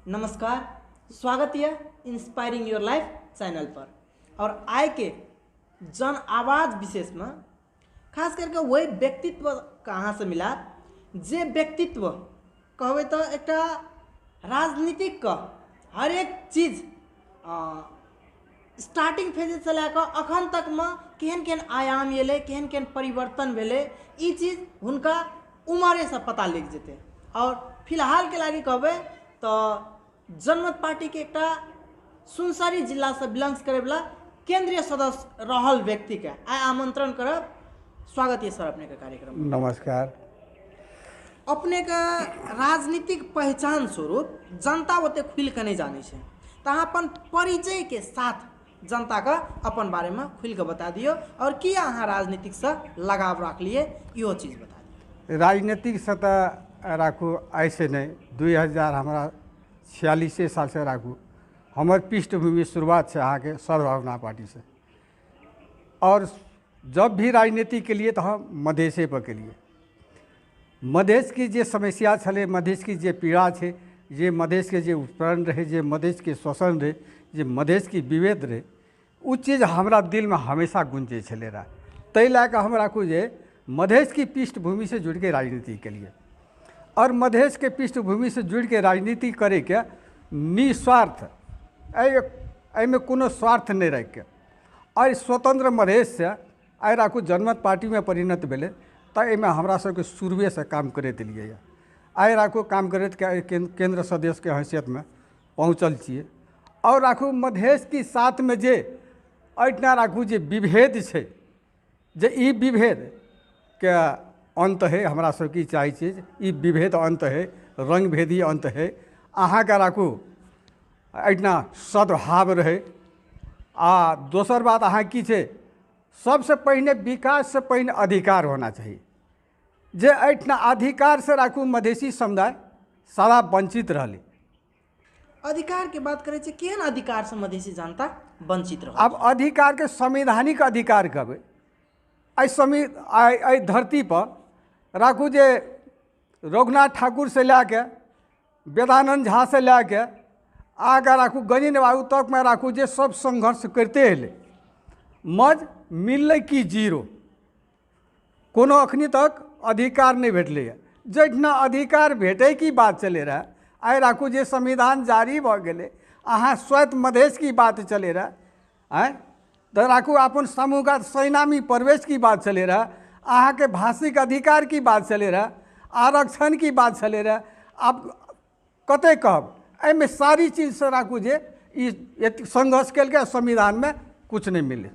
नमस्कार, स्वागत यऽ इंस्पायरिंग your life channel पर। और आइ के जन आवाज विशेषमे खास करके वही व्यक्तित्व के अहाँ से मिला जे व्यक्तित्व कहबै तऽ एकटा राजनीतिक के हरेक चीज स्टार्टिंग फेजेसँ लए कऽ अखन तकमे केहन केहन आयाम एलै, केहन केहन परिवर्तन भेलै, ई चीज हुनका उमरेसँ पता लागि जेतै। और फिलहालके लागि कहबै तऽ जनमत पार्टीके एकटा सुनसरी जिलासँ बिलोंग्स करैवला केंद्रीय सदस्य रहल व्यक्तिके आइ आमंत्रण करब। स्वागत है सर अपने के कार्यक्रम। नमस्कार। अपने के राजनीतिक पहचान स्वरूप जनता ओते खुलि कऽ नहि जानै छै, तऽ अहाँ अपन परिचय के साथ जनता के अपन बारे में खुलि कऽ बता दियौ और की अहाँ राजनीतिक से लगाव राखलिए इहो चीज बता दियौ। राजनीतिक से तऽ राखू ऐसे नहि, 2000 हमरा 46 साल से राखू हमर पृष्ठभूमि शुरुआत छै अहाँके सद्भावना पार्टी से। और जब भी राजनीति के लिए तो हम मधेशे पर के लिए, मधेश की जे समस्या छलै, मधेश की जे पीड़ा छै, जे मधेश के जे उत्पीड़न रहै, जे मधेश के शोषण रहै, जे मधेश की विभेद रहै, ओ चीज हमरा दिलमे हमेशा गुंजै छलै रह। ताहि लए कऽ हम राखू जे मधेश की पृष्ठभूमि से जुड़िके राजनीति के लिए और मधेश के पृष्ठभूमि से जुड़िके राजनीति करैके निस्वार्थ, एहिमे कोनो स्वार्थ नहि राखिके और स्वतंत्र मधेश से आइ राखू जनमत पार्टीमे परिणत भेलै, तऽ एहिमे हमरा सबके शुरुएसँ काम करैत एलियै यऽ। आइ राखू काम करैत केंद्र सदस्यके हैसियतमे पहुँचल छियै। और राखू मधेश की साथमे जे एहिठिना राखू जे विभेद छै, जे ई विभेदके अन्त है, हमरा सबके ई चाहै छियै जे ई विभेद अन्त है, रङ्गभेदी अन्त है। अहाँके राखू एहिठिना सद्भाव रहै। आ दोसर बात अहाँ की छै, सबसँ पहिने विकाससँ पहिने अधिकार होना चाही। जे एहिठिना अधिकारसँ राखू मधेशी समुदाय सारा वञ्चित रहलै। अधिकार के बात करै छियै, केहन अधिकारसँ मधेशी जनता वञ्चित रहल? आब अधिकारके संवैधानिक अधिकार कहबै, एहि धरती पर राखू जे रघुनाथ ठाकुरसँ लए कऽ वेदानन्द झासँ लए कऽ आगाँ राखू गजेन्द्र बाबू तकमे राखू जे सब संघर्ष करिते एलै, मज मिललै कि जीरो, कोनो अखनी तक अधिकार नहि भेटलैए। जहिठिना अधिकार भेटै की बात चलै रहए, आइ राखू जे संविधान जारी भऽ गेलै, अहाँ स्वयं मधेश की बात चलै रहए, आँय तऽ राखू अपन समूहगत सैनामी प्रवेश की बात चलै रहए, अहाँके भाषिक अधिकार की बात चलै रहए, आरक्षण की बात चलै रहए, आब कते कहब। एहिमे सारी चीजसँ राखू जे ई संघर्ष केलकै, संविधानमे किछु नहि मिललै,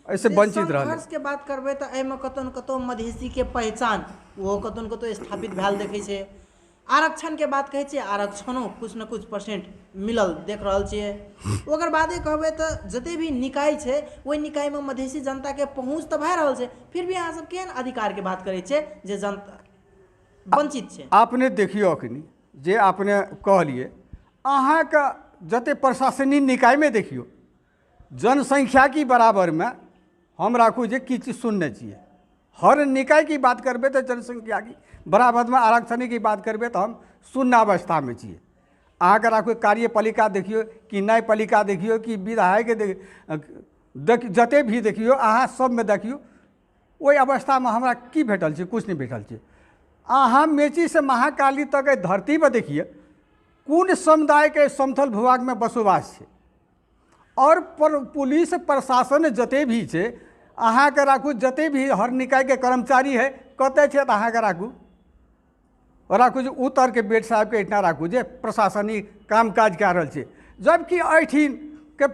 एहिसँ वञ्चित रहलै। संघर्षके बात करबै तऽ एहिमे कतौ ने कतौ मधेशीके पहचान ओहो कतौ ने कतौ स्थापित भेल देखै छै। आरक्षणके बात कहै छियै, आरक्षणो किछु ने किछु परसेंट मिलल देख रहल छियै। ओकर बादे कहबै तऽ जते भी निकाय छै ओहि निकायमे मधेशी जनताके पहुँच तऽ भए रहल छै, फिर भी अहाँ सब केहन अधिकारके बात करै छियै जे जनता वञ्चित छै? अपने देखियौ अखनी जे अपने कहलियै, अहाँके जते प्रशासनिक निकायमे देखियौ जनसंख्या की बराबरमे हम राखू जे किछु सुनने छियै। हर निकाय की बात करबै तऽ जनसंख्या की बराबरमे आरक्षण की बात करबै तऽ हम शून्य अवस्थामे छियै। अहाँके राखू कार्यपालिका देखियौ कि न्यायपालिका देखियौ कि विधायक देख जते भी देखियौ अहाँ सबमे देखियौ, ओहि अवस्थामे हमरा की भेटल छै? किछु नहि भेटल छै। अहाँ मेचीसँ महाकाली तक एहि धरतीपर देखियौ कोन समुदायके समतल भूभागमे बसोबास छै। और पुलिस प्रशासन जते भी छै अहाँके राखू जते भी हर निकायके कर्मचारी है कतऽ छै तऽ अहाँके राखू राखू जे उतरके बेट साहबके एहिठिना राखू जे प्रशासनिक काम काज कए रहल छै, जबकि एहिठिनके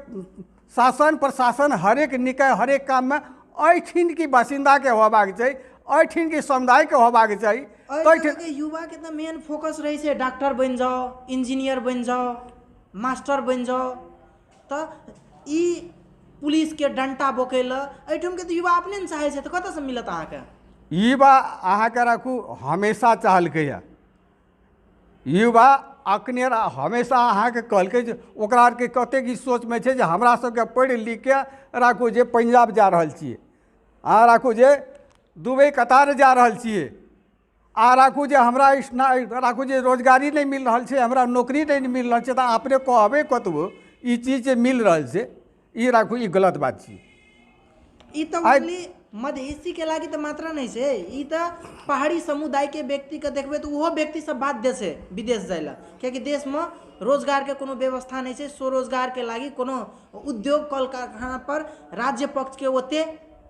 शासन प्रशासन हरेक निकाय हरेक काममे एहिठिनके बासिन्दाके होबाक चाही, एहिठिनके समुदायके होबाक चाही। एहि युवाके तऽ मेन फोकस रहै छै डॉक्टर बनि जाओ, इंजीनियर बनि जाओ, मास्टर बनि जाओ, तऽ ई पुलिसके डंटा बोकै लए एहिठामके तऽ युवा अपने ने चाहै छै, तऽ कतऽसँ मिलत अहाँके? युवा अहाँके राखू हमेशा चाहलकैए, युवा अखने हमेशा अहाँके कहलकै जे ओकरा आरके कतेक ई सोचमे छै जे हमरा सबके पढ़ि लिखके राखू जे पंजाब जा रहल छियै, अहाँ राखू जे दुबई कतार जा रहल छियै, आ राखू जे हमरा राखू जे रोजगारी नहि मिल रहल छै, हमरा नौकरी नहि मिल रहल छै, तऽ अपने कहबै कतबो ई चीज जे मिल रहल छै, ई राखू ई गलत बात छी। ई तऽ ओनली मधेसी के लागि तऽ मात्रा नहि छै, ई तऽ पहाड़ी समुदाय के व्यक्ति के देखबै तऽ ओहो व्यक्ति सब बाध्य छै विदेश जाय ला, कियाकि देशमे रोजगार के कोनो व्यवस्था नहि छै। स्वरोजगार के लागि कोनो उद्योग कल कारखाना पर राज्य पक्ष के ओते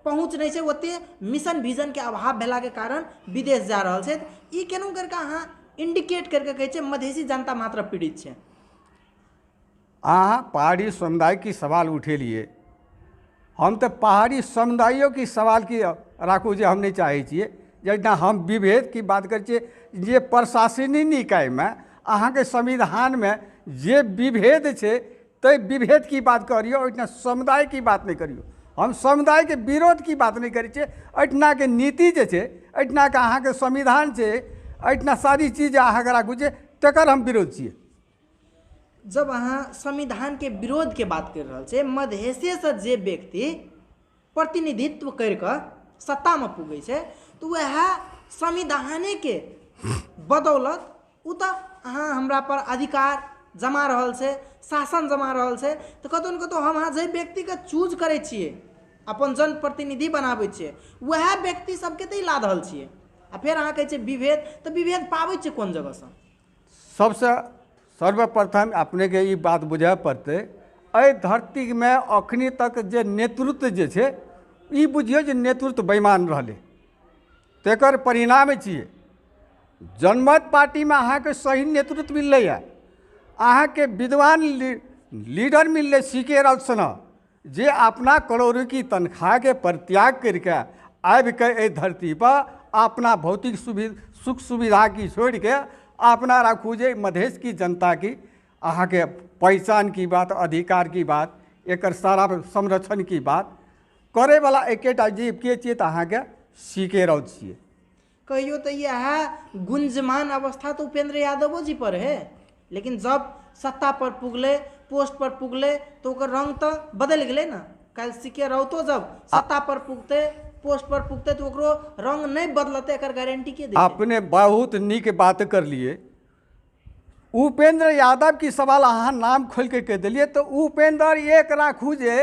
पहुँच नहि छै, ओते मिशन विजन के अभाव भेला के कारण विदेश जा रहल छै। ई केना करके अहाँ इंडिकेट करके कहै छै मधेसी जनता मात्र पीड़ित छै? अहाँ पहाड़ी समुदाय की सवाल उठेलिए, हम तऽ पहाड़ी समुदायों की सवाल की राखू जे हम नहि चाहै छियै। जेना हम विभेद की बात करै छियै जे प्रशासनिक निकायमे अहाँके संविधानमे जे विभेद छै ताहि विभेद की बात करियौ, ओहिठिना समुदाय की बात नहि करियौ। हम समुदायके विरोध की बात नहि करै छियै। एहिठिनाके नीति जे छै, एहिठिनाके अहाँके संविधान छै, एहिठिना सारी चीज अहाँके राखू छै, तकर हम विरोध छियै। जब अहाँ संविधान के विरोध के बात कर रहल छै, मधेशेसँ जे व्यक्ति प्रतिनिधित्व करि कऽ सत्तामे पुगै छै तऽ वएह संविधानेके बदौलत ओ तऽ अहाँ हमरा पर अधिकार जमा रहल छै, शासन जमा रहल छै। तऽ कतहु ने कतहु हम अहाँ जाहि व्यक्तिके चूज करै छियै, अपन जनप्रतिनिधि बनाबै छियै, वएह व्यक्ति सबके तऽ ई लादल छियै। आ फेर अहाँ कहै छियै विभेद, तऽ विभेद पाबै छियै कोन जगहसँ? सबसँ सर्वप्रथम अपनेके ई बात बुझय पड़तै, एहि धरतीमे अखनी तक जे नेतृत्व जे छै, ई बुझियौ जे नेतृत्व बेईमान रहलै, तकर परिणाम छियै जनमत पार्टीमे अहाँके सही नेतृत्व मिललैए, अहाँके विद्वान लीडर मिललै सी के राउत सन, जे अपना करोड़ों की तनख्वाहके परित्याग करिके आबिके एहि धरती पर अपना भौतिक सुख सुविधा की छोड़िके अपना राखू जे मधेश की जनता की अहाँके पहचान की बात, अधिकार की बात, एकर सारा संरक्षण की बात करैवला एकेटा जीव के छियै तऽ अहाँके सी के राउत छियै। कहियो तऽ इएह गुंजमान अवस्था तऽ उपेंद्र यादवो जी पर है, लेकिन जब सत्ता पर पुगले, पोस्ट पर पुगले, तो ओकर रंग तऽ बदलि गेलै ने। काल्हि सी के राउतो जब सत्ता पर पुगते, पोस्ट पर पुगते, तऽ ओकरो रंग नहि बदलतै, एकर गारंटी के दै छै? अपने बहुत नीक बात करलिए। उपेंद्र यादव की सवाल अहाँ नाम खोलि के कहि देलियै, तऽ उपेंद्र एक राखू जे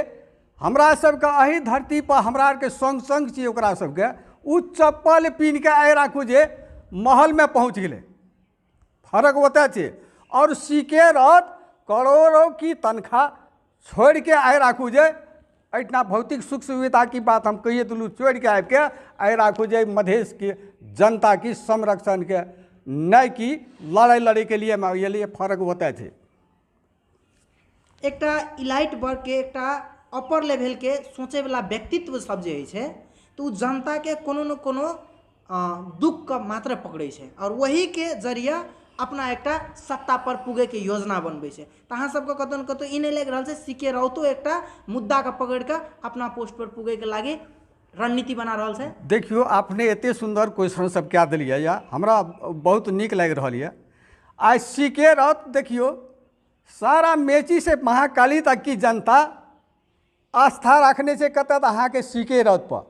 हमरा सबके एहि धरती पर हमरा आरके संग संग छियै, ओकरा सबके ओ चप्पल पिन्ह के आइ राखू जे महलमे पहुँच गेलै, फर्क ओतऽ छै। और सी के राउत करोड़ों की तनख्वाह छोड़ि के आइ राखू जे एहिठिना भौतिक सुख सुविधा की बात हम कहिए देलहुँ, छोड़ि के आबिके आइ राखू जे मधेशके जनता की संरक्षण के नहि कि लड़ाइ लड़ैके लिए एलियै, फर्क ओतऽ छै। एकटा इलाइट वर्गके, एकटा अपर लेवलके सोचैवला व्यक्तित्व सब जे होइ छै तऽ ओ जनताके कोनो ने कोनो दुःखके मात्र पकड़ै छै और वहीके जरिया अपना एकटा सत्ता पर पुगैके योजना बनबै छै। तऽ अहाँ सबके कतहु ने कतहु ई नहि लागि रहल छै सी के राउतो एकटा मुद्दाके पकड़ि कऽ अपना पोस्ट पर पुगैके लागि रणनीति बना रहल छै? देखियौ, अपने एते सुन्दर क्वेश्चन सब कए देलियै यऽ, हमरा बहुत नीक लागि रहल यऽ। आइ सी के राउत देखियौ सारा मेची से महाकाली तक की जनता आस्था रखने छै कतऽ, तऽ अहाँके सी के राउत पर।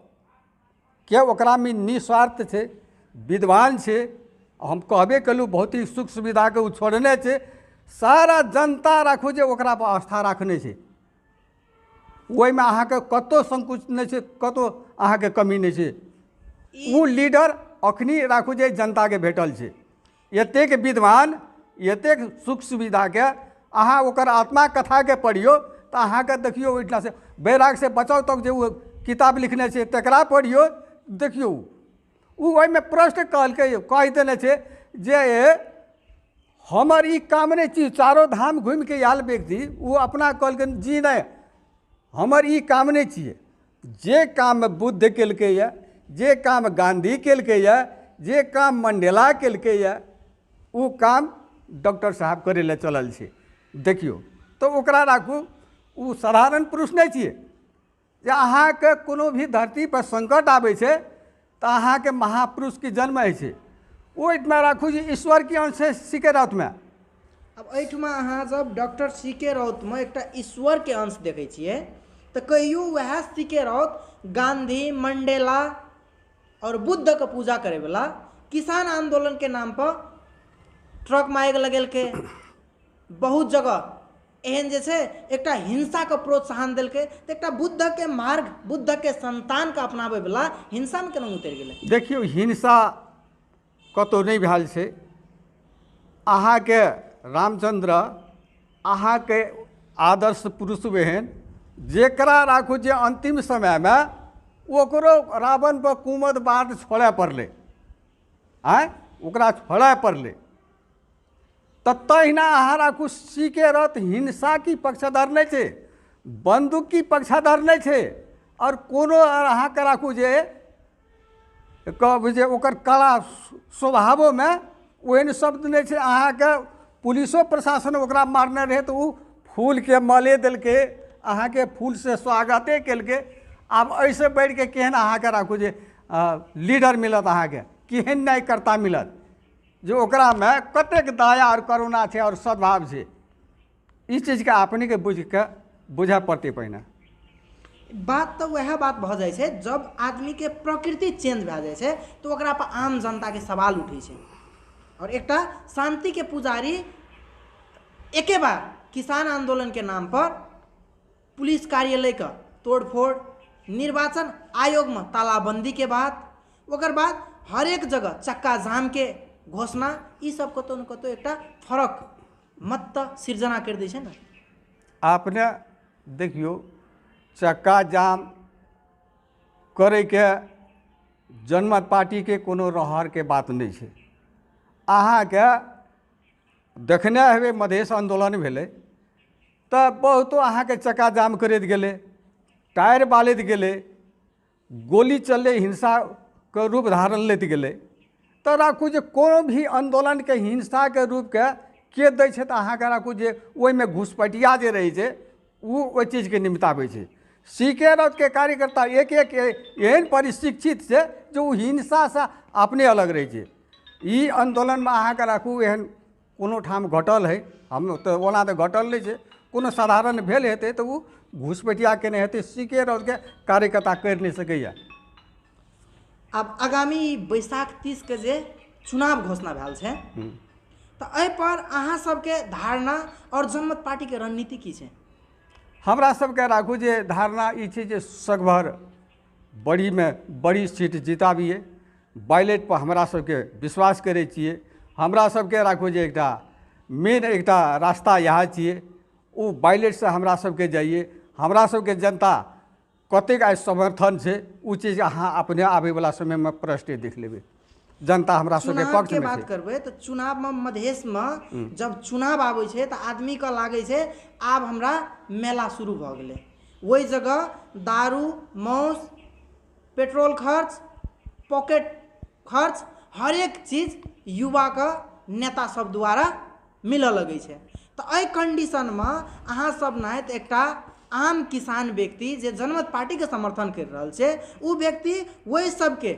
किया ओकरामे निस्वार्थ छै, विद्वान छै, हम कहबे केलहुँ भौतिक सुख सुविधाके ओ छोड़ने छै, सारा जनता राखू जे ओकरा पर आस्था रखने छै, ओहिमे अहाँके कतहु संकुच नहि छै, कतहु अहाँके कमी नहि छै। ओ लीडर अखनी राखू जे जनताके भेटल छै, एतेक विद्वान, एतेक सुख सुविधाके, अहाँ ओकर आत्मा कथाके पढ़ियौ तऽ अहाँके देखियौ ओहिठिना से बैराग से बचाउ तक जे ओ किताब लिखने छै तकरा पढ़ियौ, देखियौ ओ ओहिमे प्रश्न कहलकै, कहि देने छै जे हमर ई काम नहि छी, चारो धाम घुमिके आयल व्यक्ति ओ अपना कहलकै जी नहि हमर ई काम नहि छियै, जे काम बुद्ध केलकैए, जे काम गांधी केलकैए, जे काम मंडेला केलकैए, ओ काम डॉक्टर साहब करै लए चलल छै। देखियौ तऽ ओकरा राखू ओ साधारण पुरुष नहि छियै जे अहाँके कोनो भी धरती पर संकट आबै छै तऽ अहाँके महापुरुषके जन्म होइ छै, ओहिठमा राखू जे ईश्वर के अंश छै सी के राउतमे। अब एहिठमा अहाँ जब डॉक्टर सी के राउतमे एकटा ईश्वर के अंश देखै छियै तऽ कहियो वएह सी के राउत गांधी, मंडेला और बुद्धके पूजा करैवला किसान आंदोलन के नाम पर ट्रक में आगि लगेलकै, बहुत जगह एहन जे छै एकटा हिंसाके प्रोत्साहन देलकै। तऽ एकटा बुद्धके मार्ग, बुद्धके संतानके अपनाबैवला हिंसामे केना उतरि गेलै? देखियौ, हिंसा कतहु नहि भेल छै। अहाँके रामचन्द्र अहाँके आदर्श पुरुष एहन जेकरा राखू जे अन्तिम समयमे ओकरो रावण पर कुमद बाण छोड़य पड़लै, आँय ओकरा छोड़य पड़लै। तऽ तहिना अहाँ राखू सीके रथ हिंसा की पक्षधर नहि छै, बंदूक की पक्षधर नहि छै, आओर कोनो अहाँके राखू जे कहब जे ओकर कला स्वभावोमे ओहन शब्द नहि छै। अहाँके पुलिसो प्रशासन ओकरा मारने रहै तऽ ओ फूलके मले देलकै, अहाँके फूलसँ स्वागते केलकै। आब एहिसँ बढ़िके केहन अहाँके राखू जे लीडर मिलत, अहाँके केहन न्यायकर्ता मिलत जे ओकरामे कतेक दया आओर करुणा छै आओर सद्भाव छै। ई चीजके अपनेके बुझिके बुझऽ पड़तै पहिने। बात तऽ वएह बात भऽ जाइ छै, जब आदमीके प्रकृति चेंज भए जाइ छै तऽ ओकरा पर आम जनताके सवाल उठै छै। और एकटा शान्तिके पुजारी एके बार किसान आंदोलनके नाम पर पुलिस कार्यालयके तोड़फोड़, निर्वाचन आयोगमे तालाबंदीके बात, ओकर बाद हरेक जगह चक्का जामके घोषणा, ई सब कतौ ने कतौ एकटा फरक मत तऽ सृजना करि दै छै ने। अपने देखियौ, चक्का जाम करैके जनमत पार्टीके कोनो रहरके बात नहि छै। अहाँके देखने हेबै मधेश आन्दोलन भेलै तऽ बहुतो अहाँके चक्का जाम करैत गेलै, टायर बालैत गेलै, गोली चललै, हिंसाके रूप धारण लैत गेलै। तऽ राखू जे कोनो भी आन्दोलनके हिंसाके रूपके के दै छै तऽ अहाँके राखू जे ओहिमे घुसपैठिया जे रहै छै ओ ओहि चीजके निमिताबै छै। सी के रथके कार्यकर्ता एक एक एहन प्रशिक्षित छै जे ओ हिंसासँ अपने अलग रहै छै। ई आन्दोलनमे अहाँके राखू एहन कोनो ठाम घटल है, हम तऽ ओना तऽ घटल नहि छै, कोनो साधारण भेल हेतै तऽ ओ घुसपैठिया केने हेतै, सी के रथके कार्यकर्ता करि नहि सकैए। आब आगामी बैसाख 30 के जे चुनाव घोषणा भेल छै तऽ एहि पर अहाँ सबके धारणा और जनमत पार्टीके रणनीति की छै? हमरा सबके राखू जे धारणा ई छै जे सगभर बड़ीमे बड़ी सीट जिताबियै, बैलेट पर हमरा सबके विश्वास करै छियै। हमरा सबके राखू जे एकटा मेन एकटा रास्ता इएह छियै, ओ बैलेटसँ हमरा सबके जाइए। हमरा सबके जनता कतेक आइ समर्थन छै ओ चीज अहाँ अपने आबैवला समयमे प्रश्न देख लेबै। जनता हमरा सबके चुनाव के पक्षमे बात छै। करबै तऽ चुनावमे मधेशमे जब चुनाव आबै छै तऽ आदमीके लागै छै आब हमरा मेला शुरू भऽ गेलै। ओहि जगह दारू, मांस, पेट्रोल खर्च, पॉकेट खर्च, हरेक चीज युवाके नेता सब द्वारा मिलऽ लगै छै। तऽ एहि कंडीशनमे अहाँ सब नाहित एकटा आम किसान व्यक्ति जे जनमत पार्टीके समर्थन करि रहल छै ओ व्यक्ति ओहि सबके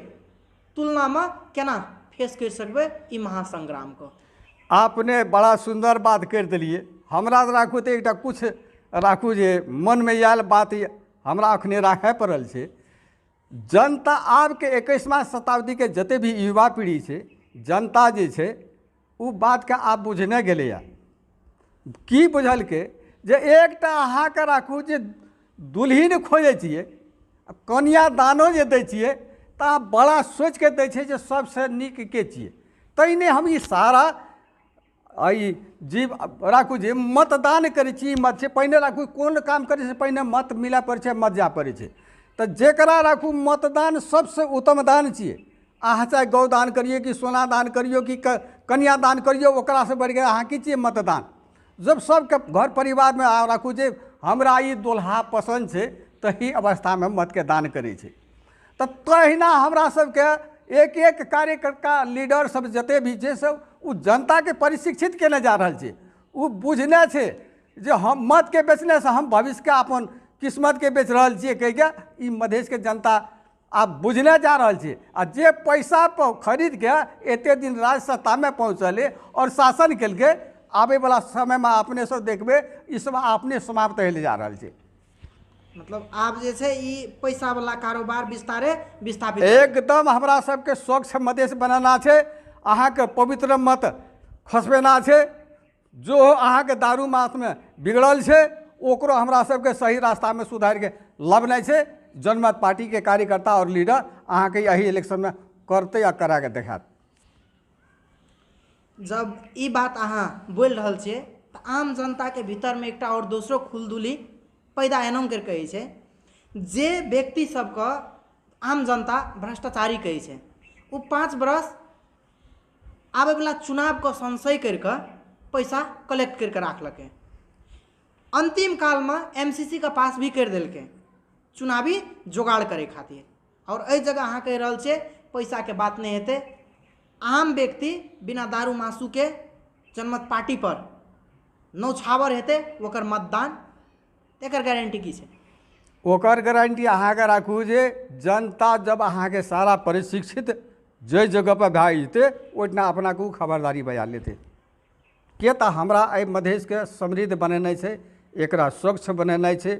तुलनामे केना फेस करि सकबै ई महासंग्रामके? आपने बड़ा सुन्दर बात करि देलियै। हमरा राखू तऽ एकटा किछु राखू जे मनमे आयल बात हमरा अखने राखय पड़ल छै। जनता आबके 21मा शताब्दीके जते भी युवा पीढ़ी छै, जनता जे छै ओ बातके आब बुझने गेलैए। की बुझलकै जे एकटा अहाँके राखू जे दुल्हिन खोजै छियै, कन्यादानो जे दै छियै तऽ अहाँ बड़ा सोचिके दै छियै जे सबसँ नीक के छियै। तहिने हम ई सारा ई जीव राखू जे मतदान करै छी, मत छै पहिने राखू कोन काम करै छै पहिने मत मिलऽ पड़ै छै, मत जाय पड़ै छै। तऽ जेकरा राखू मतदान सबसँ उत्तम दान छियै। अहाँ चाहे गौदान करियौ कि सोना दान करियौ कि कन्यादान करियौ, ओकरासँ बढ़िके अहाँ की छियै मतदान। जब सबके घर परिवारमे राखू जे हमरा ई दुल्हा पसन्द छै तही अवस्थामे मतके दान करै छै। तऽ तहिना हमरा सबके एक एक कार्यकर्ता लीडर सब जते भी छै सब ओ जनताके प्रशिक्षित केने जा रहल छै। ओ बुझने छै जे हम मतके बेचनेसँ हम भविष्यके अपन किस्मतके बेच रहल छियै कहिके ई मधेशके जनता आब बुझने जा रहल छै। आ जे पैसा पर खरीदके एते दिन राज सत्तामे पहुँचलै आओर शासन केलकै, आबैवला समयमे अपने सब देखबै ई सब अपने समाप्त होइले जा रहल छै। मतलब आब जे छै ई पैसा वाला कारोबार विस्तारे विस्थापित। एकदम हमरा सबके स्वच्छ मधेश बनाना छै, अहाँके पवित्र मत खसबेना छै। जो अहाँके दारू मासमे बिगड़ल छै ओकरो हमरा सबके सही रास्तामे सुधारिके लबनाइ छै। जनमत पार्टीके कार्यकर्ता और लीडर अहाँके एहि इलेक्शनमे करतै आ कराके देखायत। जब ई बात अहाँ बोलि रहल छियै तऽ आम जनताके भीतरमे एकटा आओर दोसरो खुलदुली पैदा एना करि कहै छै, जे व्यक्ति सबके आम जनता भ्रष्टाचारी कहै छै ओ 5 बरस आबैवला चुनावके संशय करि कऽ पैसा कलेक्ट करि कऽ राखलकै, अंतिम कालमे MCC के पास भी करि देलकै चुनावी जोगाड़ करै खातिर। और एहि जगह अहाँ कहि रहल छियै पैसाके बात नहि हेतै, आम व्यक्ति बिना दारू मासूके जनमत पार्टी पर नौछावर हेतै ओकर मतदान, एकर गारंटी की छै? ओकर गारंटी अहाँके राखू जे जनता जब अहाँके सारा प्रशिक्षित जाहि जगहपर भए जेतै ओहिठिना अपनाके ओ खबरदारी बजा लेतै। किया तऽ हमरा एहि मधेशके समृद्ध बनेनाइ छै, एकरा स्वच्छ बनेनाइ छै,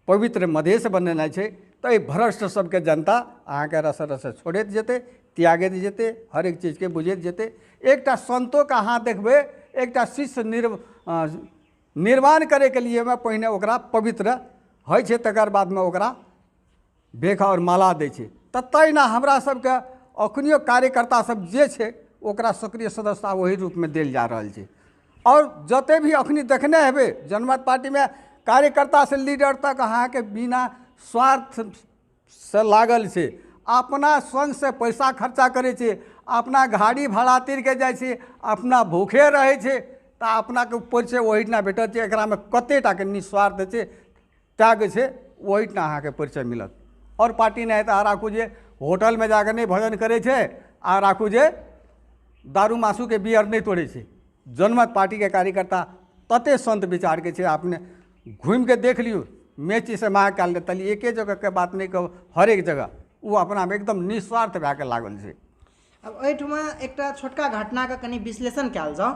पवित्र मधेश बनेनाइ छै, तऽ एहि भ्रष्ट सबके जनता अहाँके रस रस छोड़ैत जेतै, त्यागैत जेतै, हरेक चीजके बुझैत जेतै। एकटा संतोके अहाँ देखबै, एकटा शिष्य निर्माण करैके लिए पहिने ओकरा पवित्र होइ छै, तकर बादमे ओकरा भेख आओर माला दै छै। तऽ तहिना हमरा सबके अखनियो कार्यकर्ता सब जे छै ओकरा सक्रिय सदस्यता ओही रूपमे देल जा रहल छै। और जते भी अखनी देखने हेबै जनमत पार्टीमे कार्यकर्ता से लीडर तक अहाँके बिना स्वार्थ से लागल छै, अपना संग से पैसा खर्चा करै छै, अपना गाड़ी भाड़ा तीरके जाइ छै, अपना भूखे रहै छै, तऽ अपनाके परिचय ओहिठिना भेटत जे एकरामे कते टाके निस्वार्थ छै, त्याग छै, ओहिठिना अहाँके परिचय मिलत। आओर पार्टी नहि तऽ राखू जे होटलमे जाकऽ नहि भोजन करै छै, आ राखू जे दारू मासूके बियर नहि तोड़ै छै। जनमत पार्टीके कार्यकर्ता तते संत विचारके छै, अपने घुमिके देख लियौ, मेची से महाकाल तली एके जगहके बात नहि कहू, हरेक जगह ओ अपनामे एकदम निस्वार्थ भए कऽ लागल छै। अब एहिठमा एकटा छोटका घटनाके कनि विश्लेषण कयल जाउ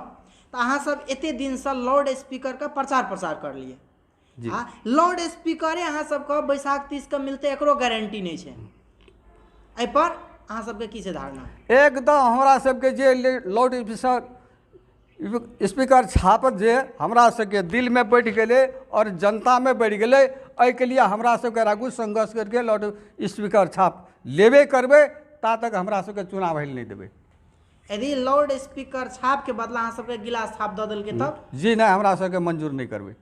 तऽ अहाँ सब एते दिनसँ लाउड स्पीकरके प्रचार प्रसार करलियै, आ लाउड स्पीकरे अहाँ सबके बैसाख 30 के मिलतै एकरो गारंटी नहि छै, एहिपर अहाँ सबके की छै धारणा? एकदम हमरा सबके जे लाउड स्पीकर छाप जे हमरा सबके दिलमे बैठ गेलै और जनतामे बढ़ि गेलै, एहिके लिए हमरा सबके राखू संघर्ष करके लाउड स्पीकर छाप लेबे करबै, ता तक हमरा सबके चुनाव होइल नहि देबै। यदि लाउड स्पीकर छापके बदला अहाँ सबके गिलास छाप दऽ देलकै तब? जी नहि, हमरा सबके मंजूर नहि करबै।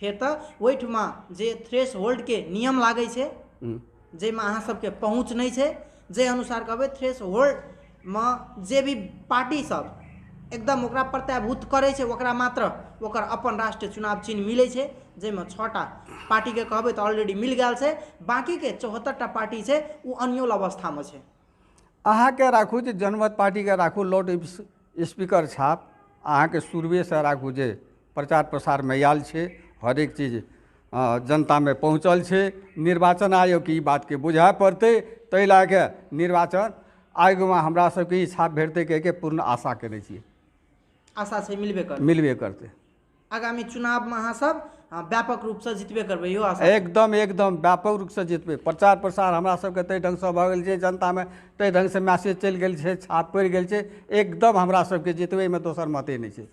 फेर तऽ ओहिठमा जे थ्रेश होल्डके नियम लागै छै जाहिमे अहाँ सबके पहुँच नहि छै, जाहि अनुसार कहबै थ्रेश होल्डमे जे भी पार्टी सब एकदम ओकरा प्रत्याभूत करै छै ओकरा मात्र ओकर अपन राष्ट्रीय चुनाव चिन्ह मिलै छै, जाहिमे 6टा पार्टीके कहबै तऽ ऑलरेडी मिल गेल छै, बाँकीके 74टा पार्टी छै ओ अन्योल अवस्थामे छै। अहाँके राखू जे जनमत पार्टीके राखू लाउड स्पीकर छाप अहाँके शुरुएसँ राखू जे प्रचार प्रसारमे आयल छै, हरेक चीज जनतामे पहुँचल छै। निर्वाचन आयोगके ई बातके बुझाए पड़तै, ताहि लए कऽ निर्वाचन आयोगमे हमरा सबके ई छाप भेटतै कहिके पूर्ण आशा केने छियै। आशा छै मिलबे करतै? मिलबे करतै। आगामी चुनावमे अहाँ सब व्यापक रूपसँ जितबे करबै, इहो आशा? एकदम एकदम व्यापक रूपसँ जितबै। प्रचार प्रसार हमरा सबके ताहि ढङ्गसँ भऽ गेल छै, जनतामे ताहि ढङ्गसँ मैसेज चलि गेल छै, छाप पड़ि गेल छै, एकदम हमरा सबके जितबै, एहिमे दोसर मते नहि छै।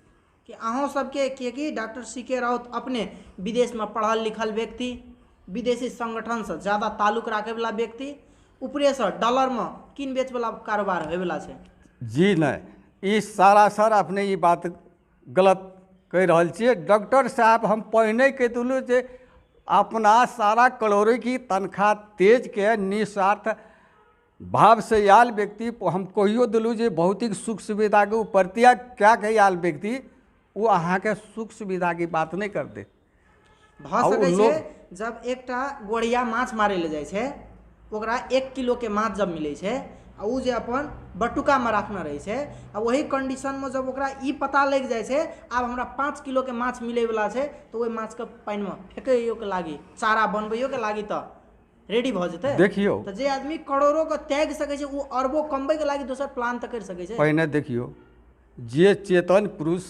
कि अहूँ सबके, किएकि डॉक्टर सी.के. राउत अपने विदेशमे पढ़ल लिखल व्यक्ति, विदेशी संगठनसँ ज़्यादा ताल्लुक राखैवला व्यक्ति, ऊपरेसँ डॉलरमे कीन बेचवला कारोबार होइवला छै। जी नहि, ई सारासर अपने ई बात गलत कहि रहल छियै। डॉक्टर साहब हम पहिने कहि देलहुँ जे अपना सारा करोड़ों की तनख्वाह तेज के निस्वार्थ भाव से आयल व्यक्ति, हम कहियो देलहुँ जे भौतिक सुख सुविधाके ओ परित्याग कए के आयल व्यक्ति ओ अहाँके सुख सुविधाके बात नहि करतै। भऽ सकै छै जब एकटा गोढ़िया माछ मारै लए जाइ छै ओकरा 1 किलोके माछ जब मिलै छै आ ओ जे अपन बटुकामे राखने रहै छै आ वही कंडीशनमे जब ओकरा ई पता लागि जाइ छै आब हमरा 5 किलोके माछ मिलैवला छै तऽ ओहि माछके पानिमे फेकैयोके लागी, चारा बनबैयोके लागी तऽ रेडी भऽ जेतै। देखियौ तऽ जे आदमी करोड़ोके त्यागि सकै छै ओ अरबो कमबैके लागी दोसर प्लान तऽ करि सकै छै। पहिने देखियौ जे चेतन पुरुष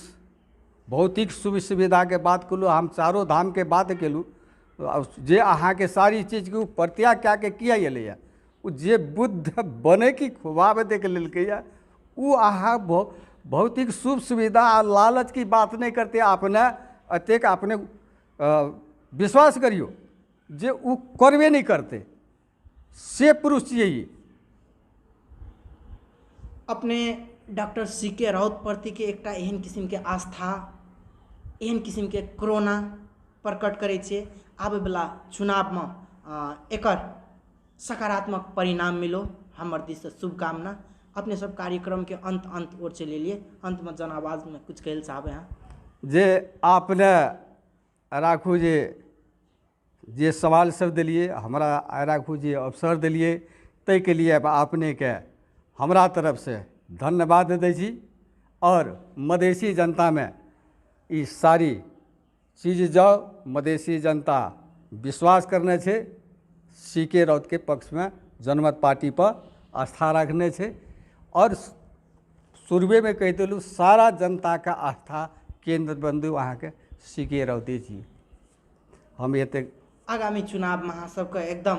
भौतिक सुख सुविधाके बात केलहुँ, हम चारो धामके बात केलहुँ, जे अहाँके सारी चीजके ओ परित्याग कए के किया एलैए, ओ जे बुद्ध बनैके खुआब देख लेलकैए, ओ अहाँ भौतिक सुख सुविधा आ लालच की बात नहि करते। अपने एतेक अपने विश्वास करियौ जे ओ करबे नहि करतै, से पुरुष छियै ई। अपने डॉक्टर सी के राउत प्रतिके एकटा एहन किसिमके आस्था, एहन किसिमके कोरोना प्रकट करै छियै, आबैवला चुनावमे एकर सकारात्मक परिणाम मिलो, हमर दिससँ शुभकामना। अपने सब कार्यक्रमके अंत अंत ओर चलि एलियै, अंतमे जन आवाजमे कुछ कहै लए चाहबै अहाँ? जे अपने राखू जे जे सवाल सब देलियै हमरा, राखू जे अवसर देलियै, ताहिके लिए अपनेके हमरा तरफसँ धन्यवाद दै छी। आओर मधेसी जनतामे ई सारी चीज जाउ, मधेसी जनता विश्वास करने छै सी के राउतके पक्षमे, जनमत पार्टी पर आस्था रखने छै। आओर शुरुएमे कहि देलहुँ, सारा जनताके आस्था केन्द्र बिन्दु अहाँके सी के राउते छी। हम एतेक आगामी चुनावमे अहाँ सबके एकदम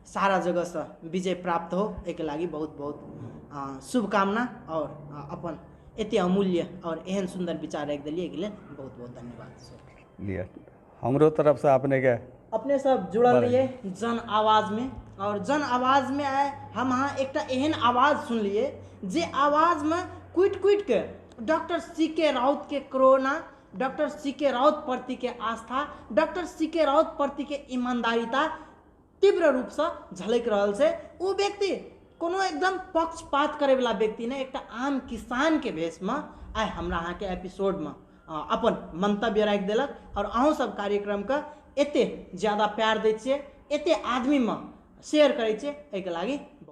सारा जगहसँ विजय प्राप्त हो, एहिके लागि बहुत बहुत शुभकामना। और अपन एते अमूल्य और एहन सुन्दर विचार राखि देलियै, एहिके लेल बहुत बहुत धन्यवाद सर। लिअ, हमरो तरफसँ अपनेके अपने सब जुड़ल रहिए जन आवाजमे। और जन आवाजमे आइ हम अहाँ एकटा एहन आवाज सुनलियै जे आवाजमे कुटि कुटि के डॉक्टर सी के राउत के कोरोना, डॉक्टर सी के राउत प्रतिके आस्था, डॉक्टर सी के राउत प्रतिके ईमानदारिता तीव्र रूपसँ झलकि रहल छै। ओ व्यक्ति कोनो एकदम पक्षपात करैवला व्यक्ति नहि, एकटा आम किसानके भेषमे आइ हमरा अहाँके एपिसोडमे अपन मंतव्य राखि देलक। और अहूँ सब कार्यक्रमके एते ज्यादा प्यार दै छियै, एते आदमीमे शेयर करै छियै, एहिके लागि